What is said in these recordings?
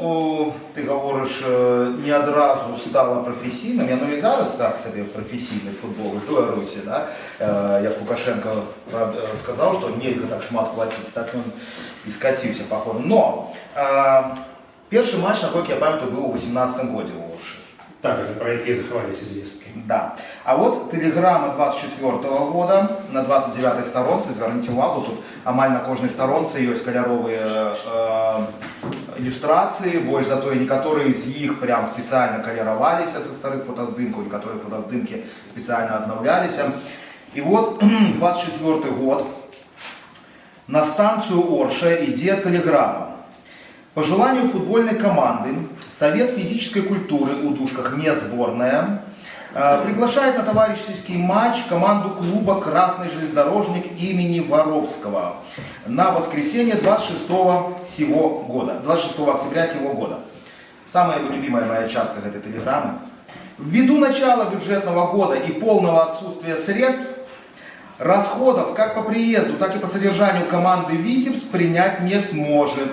О, ты гаворыш, не адразу стала прафесійным, яно і зараз так сабе, прафесійны футбол у Беларусі, да? Як Лукашэнка сказаў, што нельга так шмат плаціць, так ён і скаціўся паходу. Но першы матч, наколькі я памятаю, быў у 18 годзе ў Оршы. Так, гэта пра якія захаваліся звесткі. Да. А вот тэлеграма 24 года на 29 старонцы, звярніце увагу, тут амаль на кожнай старонцы ёсць каляровыя ілюстрацыі, больш за тое, некаторыя з іх прям спецыяльна каляраваліся са старых фотаздымкаў, некаторыя фотаздымкі спецыяльна аднаўляліся. І вот 24 год, на станцыю Орша ідзе тэлеграма. По желанию футбольной команды Совет физической культуры, у дужках не сборная, приглашает на товарищеский матч команду клуба «Красный железнодорожник» имени Воровского на воскресенье 26 сего года, 26 октября сего года. Самая любимая моя частка этой телеграммы. Ввиду начала бюджетного года и полного отсутствия средств, расходов как по приезду, так и по содержанию команды «Витебск» принять не сможет.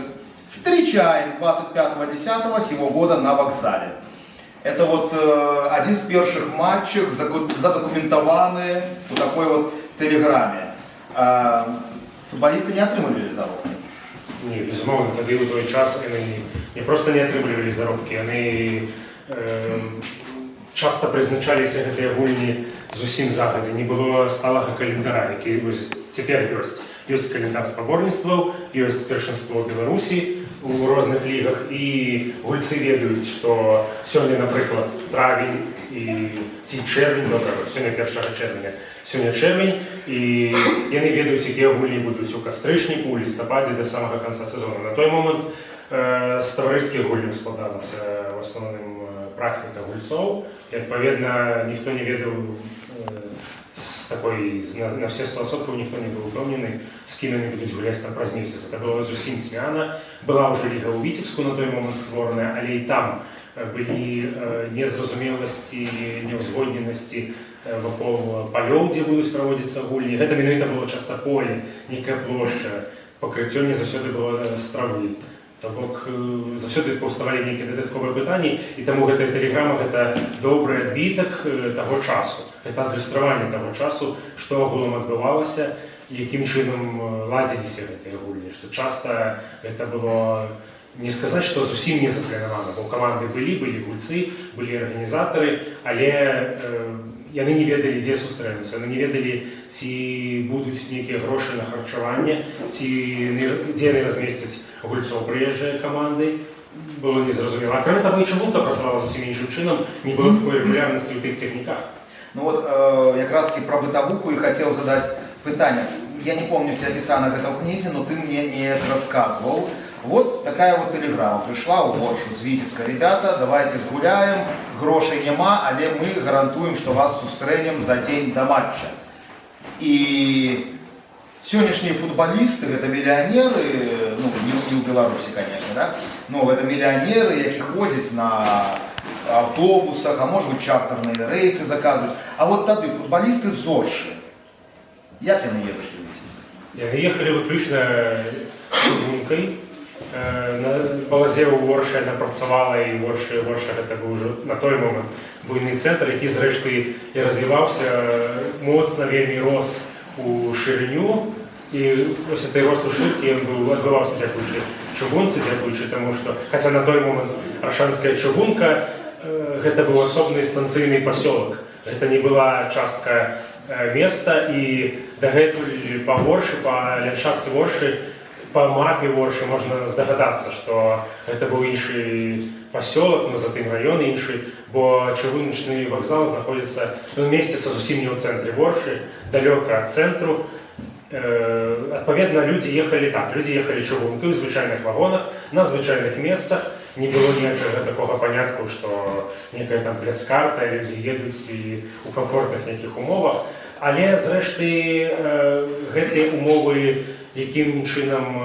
Встречаем 25.10 сего года на вокзале. Это вот один з першых матчаў, задакументаваны у такой вот тэлеграме. Футбалісты не атрымлівалі заробкі. Не, безумоўна, тады, ў той час, яны не проста не атрымлівалі заробкі, яны часта прызначаліся, гэтыя гульні, зусім загадзя, не было сталага календара, які вось цяпер ёсць. Ёсць календар спаборніцтваў, ёсць першынство Беларусі у розных лігах, і гульцы ведаюць, што сёння, напрыклад, травень і ці чэрвень, добра, сёння 1 чэрвеня, сёння чэрвень, і яны ведаюць, якія гульні будуць у кастрычніку, у лістападзе, да самага канца сезону. На той момант з таварыскіх гульняў складалася в асноўным практыка гульцоў, і, адпаведна, ніхто не ведаў з такой на все 100% ніхто не быў упэўнены, з кім яны будуць гуляць там праз месяц. Это было зусім цьмяна. Была ўжо ліга ў Віцебску на той момант створаная, але і там былі незразумеласці, неўзгодненасці вакол палёў, дзе будуць праводзіцца гульні. Гэта менавіта было часта поле, некая плошча, пакрыццё не заўсёды было з травы. То бок заўсёды паўставалі нейкія дадатковыя пытанні, і таму гэтая тэлеграма — гэта добры адбітак таго часу. Гэта адлюстраванне таго часу, што агулам адбывалася, якім чынам ладзіліся гэтыя гульні, што часта гэта было не сказаць, што зусім не запланавана, бо каманды былі, былі гульцы, былі арганізатары, але яны не ведалі, дзе сустрэнуцца, яны не ведалі, ці будуць нейкія грошы на харчаванне, ці дзе яны размесцяць гульцоў прыезджыя каманды, было незразумела. Акрамя таго, і чыгунка працавала зусім іншым чынам, не было такой рэгулярнасці ў тых цягніках. Ну вот якраз таки про бытавуху і хацеў задаць пытанне. Я не помню, ці апісана гэта ў кнізе, но ты мне не рассказывал. Вот такая вот телеграмма пришла ў Оршу з Віцебска: «Ребята, давайте сгуляем, грошай няма, але мы гарантуем, што вас сустрэнем за дзень да матча». І сённяшнія футбалісты — гэта мільянеры, ну, не ў Беларусі, конечно, да? Но гэта мільянеры, якіх возяць на аўтобусах, а может быть, чартерныя рэйсы заказваюць. А вот тады футбалісты з Оршы, як яны едуць у Віцебск? Яны ехалі выключна чыгункай. На Балазе ў Оршы яна працавала, і Орша гэта быў ужо на той момант буйны цэнтр, які, зрэшты, і развіваўся моцна, вельмі рос у шырыню. І вось гэты рост у шыркі, ён быў адбываўся дзякуючы чыгунцы, дзякуючы таму, што хаця на той момант аршанская чыгунка гэта быў асобны станцыйны пасёлак. Гэта не была частка места, і дагэтуль па Оршы, па ландшафце Оршы, па мапе Оршы можна здагадацца, што гэта быў іншы пасёлак, но затым раён іншы, бо чыгуначны вакзал знаходзіцца, ён месціцца зусім не ў цэнтры Оршы, далёка ад цэнтру. Адпаведна, людзі ехалі так, людзі ехалі чыгункай у звычайных вагонах, на звычайных месцах, не было ніякага такога панятку, што некая там пляцкарта, людзі едуць і ў камфортных нейкіх умовах. Але, зрэшты, гэтыя умовы, якім чынам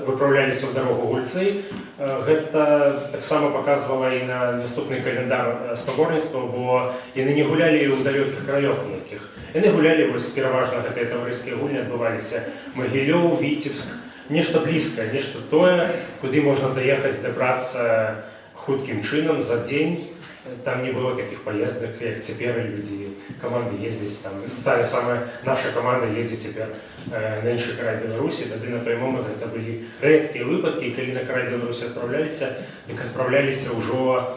выпраўляліся ў дарогу гульцы, гэта таксама паказвала і на наступны календар спаборніцтва, бо яны не гулялі ў далёкіх краёх нейкіх. Яны гулялі вось пераважна, гэтыя таварыскія гульні адбываліся: Магілёў, Віцебск. Нешта блізкае, нешта тое, куды можна даехаць, дабрацца хуткім чынам за дзень. Там не было такіх паездак, як цяпер людзі, каманды ездзяць там. Тая самая наша каманда едзе цяпер на іншы край Беларусі. Тады на той момант гэта былі рэдкія выпадкі, калі на край Беларусі адпраўляліся, дык адпраўляліся ўжо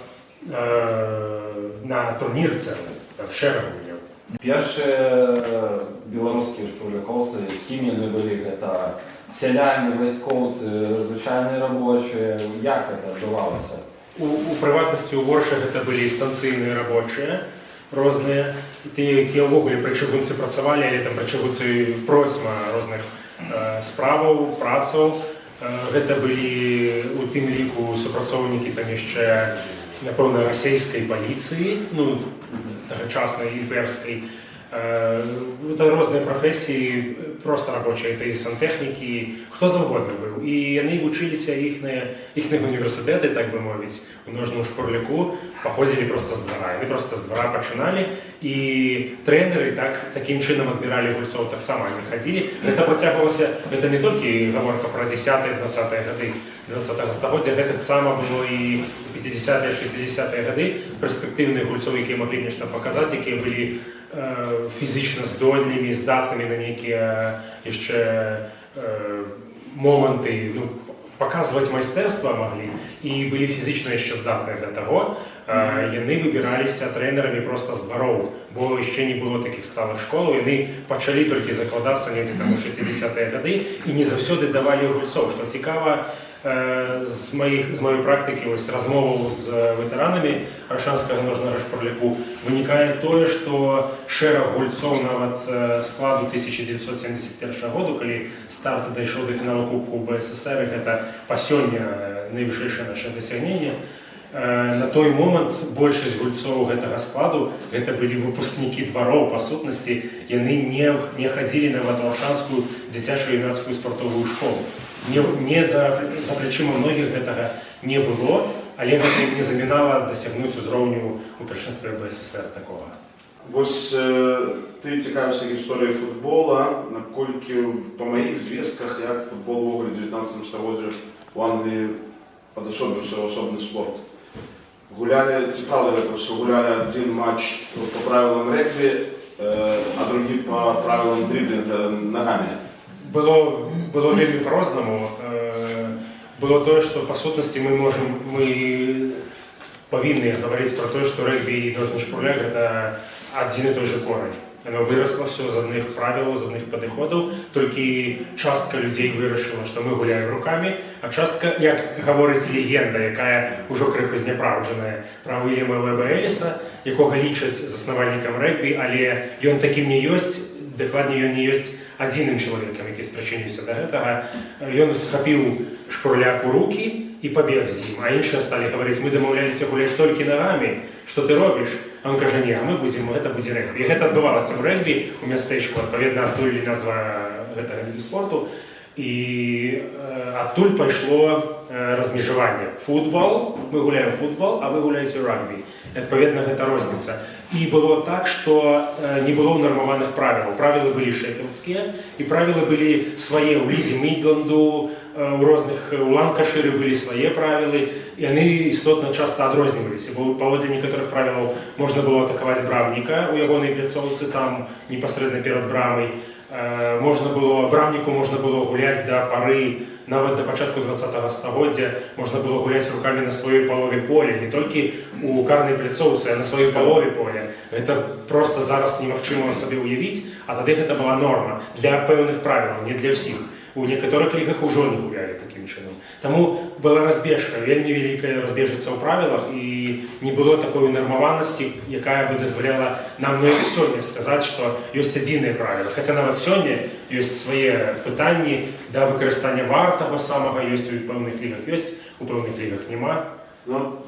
на турнір цэлы, там шэраг гульняў. Першыя беларускія шпурлякоўцы, кім яны былі? Гэта сяляне, вайскоўцы, звычайныя рабочыя? Як гэта адбывалася? У прыватнасці, у Воршы гэта былі станцыйныя рабочыя розныя, тыя, якія ўвогуле пры чыгунцы працавалі, але там пры чыгунцы процьма розных справаў, працаў. Гэта былі у тым ліку супрацоўнікі там яшчэ, напэўна, расійскай паліцыі, ну, тагачаснай імперскай. Это розныя прафесіі, проста рабочыя, это і сантэхнікі, хто заўгодна быў. І яны вучыліся, іхныя універсітэты, так бы мовіць, у ножным шпурляку паходзілі проста з двара. Яны проста з двара пачыналі, і трэнеры такім чынам адбіралі гульцоў таксама, яны хадзілі. Гэта працягвалася, гэта не толькі гаворка пра 10-е, 20-е гады 20-го стагоддзя, гэта таксама было і 50-е, 60-е гады. Перспектыўных гульцоў, якія маглі нешта паказаць, якія былі фізічна здольнымі, здатнымі на нейкія яшчэ моманты, ну, паказваць майстэрства маглі і былі фізічна яшчэ здатныя да таго, яны выбіраліся трэнерамі проста з двароў, бо яшчэ не было такіх сталых школаў, яны пачалі толькі закладацца недзе там у 60-е гады і не заўсёды давалі гульцоў. Што цікава, з маёй практыкі, вось, размоваў з ветэранамі аршанскага ножнага шпурляку вынікае тое, што шэраг гульцоў нават складу 1971 году, калі Старт дайшоў да фіналу Кубку БССР, гэта па сёння найвышэйшае наше дасягненне. На той момант большасць гульцоў гэтага складу гэта былі выпускнікі двароў, па сутнасці яны не хадзілі нават у аршанскую дзіцячую юнацкую спартовую школу. Не за плячыма многіх гэтага не было, але гэта ім не замінала дасягнуць узроўню у першынстве БССР такога. Вось ты цікавішся гісторыяй футбола, наколькі па маіх звестках, як футбол увогуле 19 стагоддзю у Англіі падасобіўся ў асобны спорт. Гулялі, ці праўда гэта, што гулялі адзін матч по правилам рэгбі, а другі по правилам дрыблінга нагамі? Было вельмі па-рознаму. Было тое, што па сутнасці мы павінны гаварыць пра тое, што рэгбі і ножны шпурляк гэта адзін і той же корань. Оно вырасло все з адных правілаў, з адных падыходаў, толькі частка людзей вырашыла, што мы гуляем рукамі, а частка, як гаворыць легенда, якая ўжо крыху зняпраўджаная, пра Уільяма Веба Эліса, якога лічаць заснавальнікам рэгбі, але ён такім не ёсць, дакладней, ён не ёсць адзіным чалавекам, які спрычыніўся да гэтага. Ён схапіў шпурляк у рукі і пабег з ім, а іншыя сталі гаварыць: «Мы дамаўляліся гуляць толькі нагамі, што ты робіш?» А он кажа: «Не, а мы будзем, гэта будзе рэгбі». І гэта адбывалася ў рэгбі у мястэчку, адпаведна, адтуль і назва гэтага віду спорту. І адтуль пайшло размежаванне. Футбол, мы гуляем футбол, а вы гуляеце ў рэгбі. Адпаведна, гэта розніца. І было так, што не было ўнармаваных правілаў. Правілы былі шэфілдскія, і правілы былі свае ў лізе Мідланду, у розных, у Ланкашыры былі свае правілы, і яны істотна часта адрозніваліся. Бо паводле некаторых правілаў можна было атакаваць брамніка у ягонай пляцоўцы, там непасрэдна перад брамай. Брамніку можна было гуляць да пары, нават да пачатку 20 стагоддзя можна было гуляць рукамі на сваёй палове поля, не толькі у карнай пляцоўцы, а на сваёй палове поля. Гэта проста зараз немагчыма сабе ўявіць, а тады гэта была норма для пэўных правілаў, не для ўсіх. У некаторых лігах ужо не гулялі такім чынам. Таму была разбежка, вельмі вялікая разбежыцца ў правілах, і не было такой унармаванасці, якая бы дазваляла нам, ну, як сёння сказаць, што ёсць адзіныя правілы. Хаця нават сёння ёсць свае пытанні да выкарыстання ВАР таго самага, ёсць у пэўных лігах ёсць, у пэўных лігах няма. Ну,